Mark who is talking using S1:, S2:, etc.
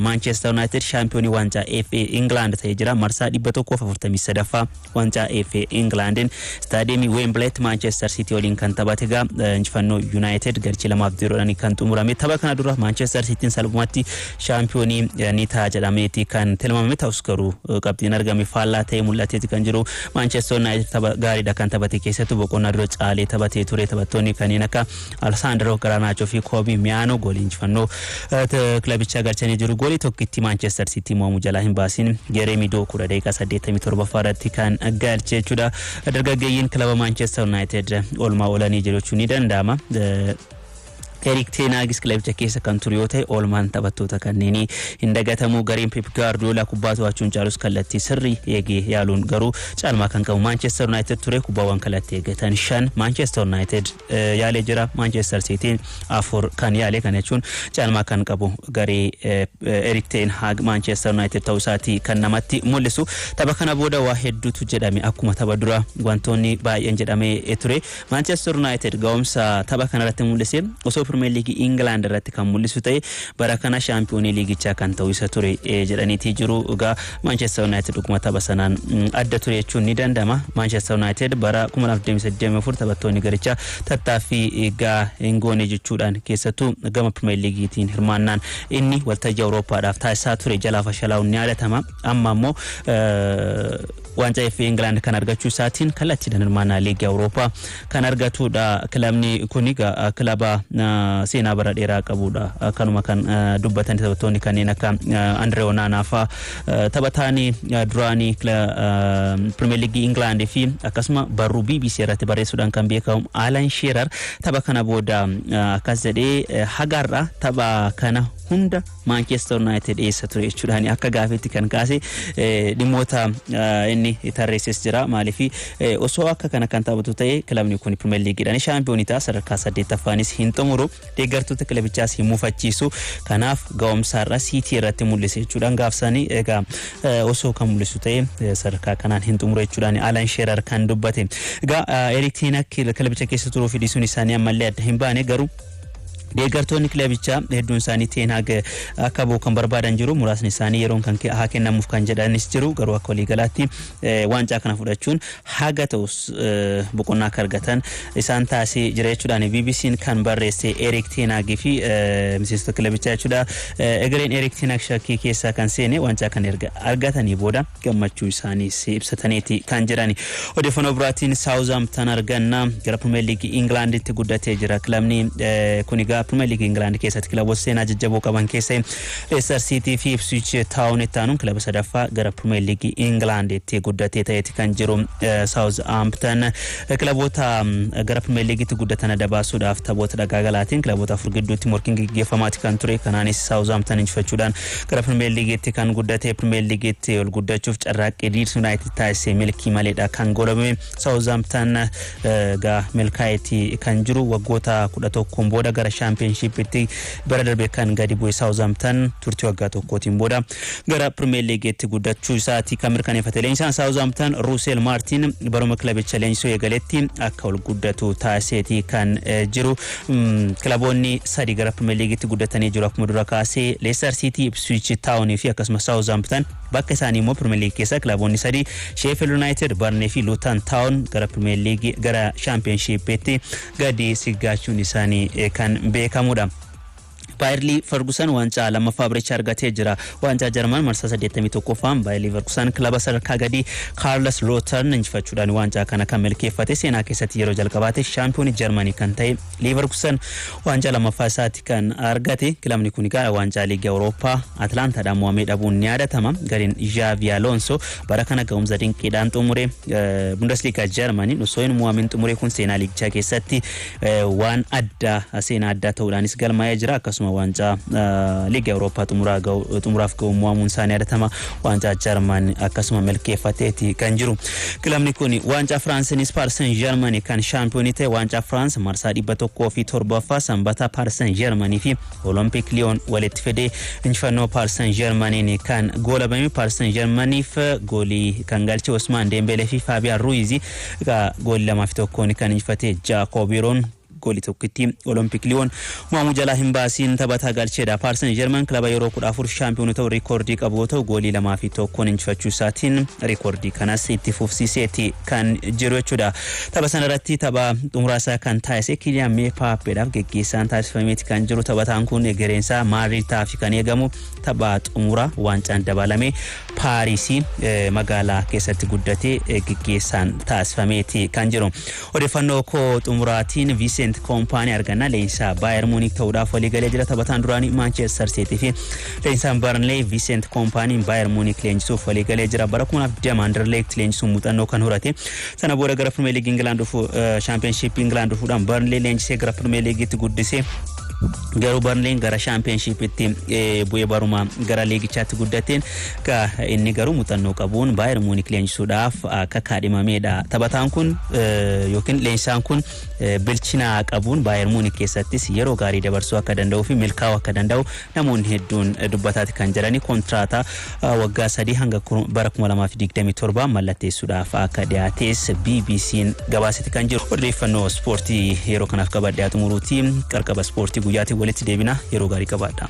S1: Manchester United shaampiyoonii waancaa FA England ta'ee jira. Marsaa 143ffaa waancaa FA Englandiin istaadiyeemii Wembleytti Manchester City waliin kan taphate, egaa injifannoo United galchii 2-0dhaan kan xumurame. Tapha kana dura Manchester Cityn salphumatti shaampiyoonii ni ta'a jedhameeti kan tilmaamame. Ta'us garuu qabxiin argame faallaa ta'ee mul'ateeti kan jiru. Manchester United tapha gaariidha kan taphate. Keessattuu boqonnaa dura caalee taphatee ture. Taphattoonni kanneen akka Alessandro Garnacho fi Kobbie Mainoo goolii injifannoo kilabichaa galchanii jiru. Goolii tokkitti Manchester City mo'amuu jalaa hin baasin Jeremy Doku daqiiqaa 87ffaa irratti kan galche jechuudha. Dargaggeeyyiin kilaba Manchester United oolmaa oolanii jiru jechuun ni danda'ama. Erik Ten Hagis kilabicha keessa kan ture yoo ta'e, oolmaan taphattoota kanneenii hin dagatamu. Gareen Pep Guardiola kubbaa to'achuun caalus, kallattii sirrii eegee yaaluun garuu caalmaa kan qabu Manchester United ture. Kubbaawwan kallattii eeggatan shan Manchester United yaalee jira. Manchester Cityn afur kan yaale. Kana jechuun caalmaa kan qabu garee Erik Ten Hag Manchester United ta'uu isaatii kan namatti mul'isu. Tapha kana booda waa hedduutu jedhame. Akkuma tapha dura wantoonni baay'een jedhamee ture. Manchester United ga'umsa tapha kana irratti mul'ise osoo Premier League England irratti kan mul'isu ta'e, bara kana shaampiyoonii liigichaa kan ta'u isa ture jedhaniitii jiru. Egaa Manchester United dhuguma tapha sanaan adda ture jechuun ni danda'ama. Manchester United bara 2024 taphattoonni garichaa tattaaffii gaa hin goone jechuudhaan, keessattuu gama Premier Leaguetiin hirmaannaan inni waltajjii Awurooppaadhaaf taasisaa ture jalaa fashalaa'uun ni yaadatama. Amma ammoo waancaa FA England kan argachuu isaatiin kallattiidhaan hirmaannaa liigii Awurooppaa kan argatudha. Kilabni kun kilaba seenaa bara dheeraa qabudha. Kanuma kan dubbatan taphattoonni kanneen akka Andre Onana fa'aa, taphataanii duraanii Premier League England fi akkasuma barruu BBC irratti barreessuudhaan kan beekamu Alan Shearer tapha kana booda akkas jedhee, "Hagaarraa tapha kana hunda Manchester United eessa ture?" jechuudhaan akka gaafetti kan kaase. Dhimmoota inni tarreesses jira. Maaliif osoo akka kana kan taphatu ta'e, kilabni kun Premier Leagueidhaan shaampiyoonii ta'a, sadarkaa saddeettaffaanis hin xumuru, deeggartoota kilabichaas hin mufachiisu. Kanaaf ga'umsaarra City irratti mul'ise jechuudhaan gaafsanii, egaa osoo kan mul'isu ta'e sadarkaa kanaan hin xumuru jechuudhaan Alan Shearer kan dubbate. Egaa Erik Ten Hag kilabicha keessa turuu fi dhiisuun isaanii ammallee adda hin baane. Garuu deeggartoonni kilabichaa hedduun isaanii Ten Hag akka bu'u kan barbaadan jiru. Muraasni isaanii yeroon kan haa kennamuuf kan jedhanis jiru. Garuu akka waliigalaatti waancaa kana fudhachuun haga ta'us boqonnaa akka argatan isaan taasisee jira jechuudhaan BBC'n kan barreesse Erik Ten Hagii fi miseensota kilabichaa jechuudha. Egereen Erik Ten Hag shakkii keessaa kan seene waancaa kan erga argatanii booda gammachuu isaaniis ibsataniiti kan jirani. Odeeffannoo biraatiin Southampton arganna. Gara Premier League Englanditti guddatee jira. Kilabni kun egaa Premier League England keessatti kilaboota seenaa jajjaboo qaban keessa Leicester City fi Ipswich Town itti aanuun kilaba sadaffaa gara Premier League Englanditti guddatee ta'eeti kan jiru. Southampton kilaboota gara Premier Leaguetti guddatan adda baasuudhaaf taphoota dhagaagalaatiin kilaboota afur gidduutti morkiin gaggeeffamaati kan ture. Kanaanis Southampton injifachuudhaan gara Premier Leaguetti kan guddate. Premier Leaguetti ol guddachuuf carraaqqii Leeds United taasise milkii maleedha kan golabame. Southampton egaa milkaa'eeti kan jiru. Waggoota 11n booda gara Championshipitti bara darbe kan gadi bu'e Southampton turtii waggaa tokkootiin booda gara Premier Leaguetti guddachuu isaati kan mirkaneeffate. Leenjisaan Southampton Russell Martin baruma kilabicha leenjisuu eegaletti akka ol guddatu taasiseeti kan jiru. Kilaboonni sadi gara Premier Leaguetti guddatanii jiru akkuma dura kaasee: Leicester City, Ipswich Town fi akkasumas Southampton. Bakka isaanii immoo Premier League keessa kilaboonni sadi, Sheffield United, Burnley fi Luton Town, gara Premier League gara Championshipitti gadi siggaachuun isaanii kan beekamudha. Baayir Leverkusen waancaa lammaffaa biricha argatee jira. Waancaa Jarman marsaa 81ffaan Baayir Leverkusen kilaba sadarkaa gadii Kaiserslautern injifachuudhaan waancaa kana kan milkeeffate. Seenaa keessatti yeroo jalqabaate shaampiyoonii Jarmanii kan ta'e Leverkusen waancaa lammaffaa isaatti kan argate. Kilabni kun egaa waancaa liigii Awurooppaa Atlaantaadhaan mo'amee dhabuun ni yaadatama. Gareen Xavi Alonso bara kana ga'umsa dinqiidhaan xumure. Bundesliga Jarmaniin osoo hin mo'amin xumure kun seenaa liigichaa keessatti waan addaa, seenaa addaa ta'uudhaanis galmaa'ee jira. Akkasuma waancaa liigii Awurooppaa xumuraaf ga'u mo'amuun isaanii yaadatama. Waancaa Jarman akkasuma milkeeffateeti kan jiru. Kilabni kun waancaa Firaansinis Paris Saint-Germain kan shaampiyoonii ta'e. Waancaa Firaans marsaa 107ffaa sanbata Paris Saint-Germain fi Olympique Lyon walitti fidee injifannoo Paris Saint-Germainiin kan goolabame. Paris Saint-Germainiif goolii kan galche Osmaan Dembele fi Fabian Ruiz. Goolii 2-1n kan injifate Jacob Biroon. Goolii tokkitti Olompik Liyoon mo'amuu jalaa hin baasiin taphataa galcheedha. Paris Saint-Germain kilaba yeroo 14 shaampiyoonii ta'u riikoordii qabu yoo ta'u, goolii 2 fi 1n injifachuu isaatiin riikoordii kanas itti fufsiiseeti kan jiru jechuudha. Tapha sana irratti tapha xumuraa isaa kan taasise Kiliyaan Mbaappeedhaaf geggeessaan taasifameeti kan jiru. Taphataan kun egereensaa Maadriid ta'aaf kan eegamu tapha xumura waancaan dabalame Paarisii magaalaa keessatti guddatee geggeessaan taasifameeti kan jiru. Odeeffannoo koo xumuraatiin Vincent Kompany arganna. Leenjisaa Bayern Munich ta'uudhaaf waliigalee jira. Taphataan duraanii Manchester City fi leenjisaan Burnley Vincent Kompany Bayern Munich leenjisuuf waliigalee jira. Bara 2020 Anderlecht leenjisuun muuxannoo kan horate. Sana booda gara Premier League England dhufu, Championship England dhufuudhaan Burnley leenjisee gara Premier Leaguetti guddisee, garuu Burnley gara Championshipitti bu'ee baruma gara liigichaatti guddateen inni garuu muuxannoo qabuun Bayern Munich leenjisuudhaaf akka kaadhimameedha. Taphataan kun yookiin leenjisaan kun bilchina qabuun Bayern Munich keessattis yeroo gaarii dabarsuu akka danda'uu fi milkaa'uu akka danda'u namoonni hedduun dubbataati kan jirani. Kontiraataa waggaa 3 hanga bara 2027 mallatteessuudhaaf akka dhiyaates BBC'n gabaaseti kan jiru. Odeeffannoo ispoortii yeroo kanaaf qabadhee xumuruuti. Qarqaba ispoortii guyyaatiin walitti deebina, yeroo gaarii qabaadha.